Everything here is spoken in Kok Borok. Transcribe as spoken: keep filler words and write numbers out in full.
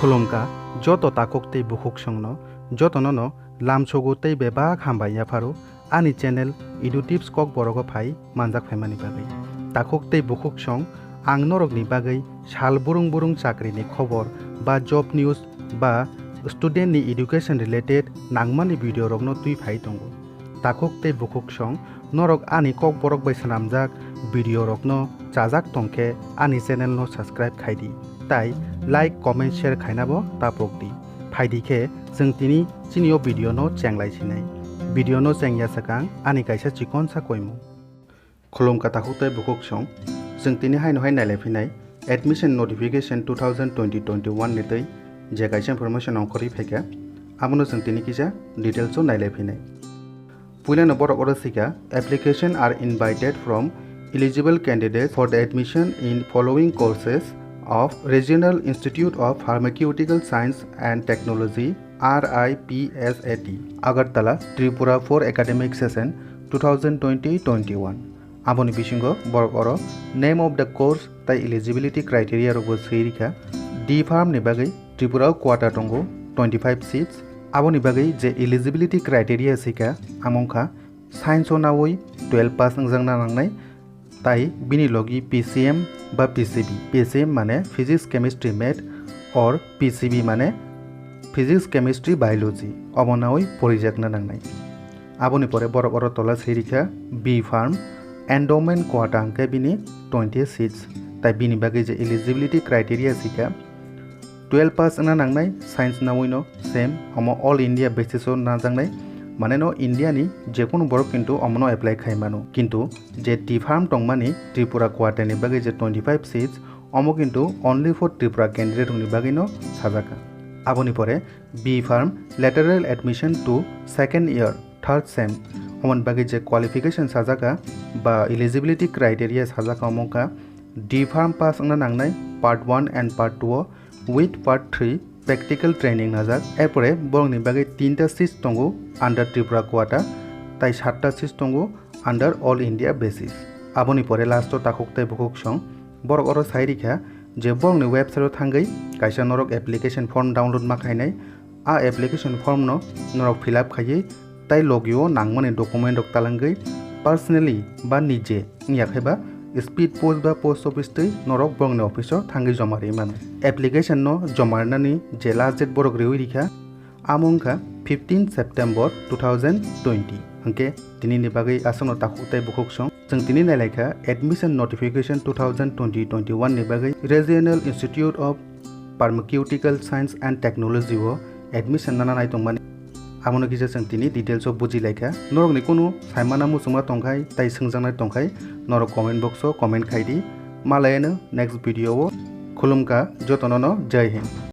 Khulumkha joto takhuk tei bukhuksongno, jotono no lamsogo tei bebak hambai yapharo ani channel Edu Tips Kokborogo phai manjak phaimani bagwi. Takhuk tei bukhuksong, ang norokni bagwi sal burung burung chakrini khobor ba job news ba student ni education related nangmani video rokno twi phai tongo. Takhuk tei bukhuksong, norok ani Kokborok bai swnamjak video rokno chajak tongkhe ani channel no subscribe khaidi, tai like, comment, share khainabo tapokdi. Phaidi khe chwng tini chini o video no chenglai sinai. Video no chengya swkang ani kaisa chikonsa koimung. Khulumkha takhuk tei bukhuksong, chwng tini haino hai nailai phinai admission notification two thousand twenty twenty-one ni twi je kaisa information ongkhorwi phaikha, abono chwng tini kisa details o nailai phinai. Puilano borok oro sikha, application are invited from eligible candidates for the admission in following courses of Regional Institute of Pharmaceutical Science and Technology, R I P S A T, Agartala, Tripura for academic session two thousand twenty twenty-one. Aboni bisingo borok oro name of the course tai eligibility criteria rokbo swi rikha. D Pharm ni bagwi Tripura o quota tongo twenty-five seats. Aboni bagwi je eligibility criteria sikha, among kha science o nawi twelve pass wngjakna nangnai, tai bini logi P C M ba P C B. P C M mane Physics, Chemistry, Math or P C B mane Physics, Chemistry, Biology, obo nawi porijakna nangnai. Aboni pore borok oro tola swi rikha B Pharm, endowment quota hwnkhe bini twenty seats, tai bini bagwi je eligibility criteria sikha, twelve pass wngna nangnai, science nawi no same, omo all India basis o najaknai, mane no India ni jekunu borok kintu omono apply khai mano, kintu je D Pharm tongmani Tripura quota ni bagwi je twenty-five seats, omo kintu only for Tripura candidate rokni bagwi no sajaka. Aboni pore B Pharm, lateral admission to second year, third sem, omoni bagwi je qualification sajaka ba eligibility criteria sajaka, omo wngkha D Pharm pass wngna nangnai part one and part two o, with part three practical training najak. Erpore borokni bagwi tinta seats tongo under Tripura quota, tai satta seats tongo under all India basis. Aboni pore last o takhuk tei bukhuksong, borok oro sai rikha je borokni website o thangwi kaisa norok application form download ma khainai. A application form no norok fill up khaiwi tai logio nangmani document rok talangwi personally ba nije wngya khaiba speed post ba post office twi norok borokni office o thangwi joma rwi mano. Application no joma rwnani je last date borok rwi rikha, amo wngkha fifteen September two thousand twenty. Hwnkhe tinini bagwi aswkno takhuk tei bukhuksong. Chwng tini nailaikha admission notification two thousand twenty twenty-one ni bagwi Regional Institute of Pharmaceutical Science and Technology o admission nana nai tongmani. Abono kisa chwng tini details o bujilaikha. Norokni kunu saimana muchungma tongkhai tai swngjaknai tongkhai norok comment box o comment khaidi. Malayano next video o. Khulumkha jotono no, Jai Hind.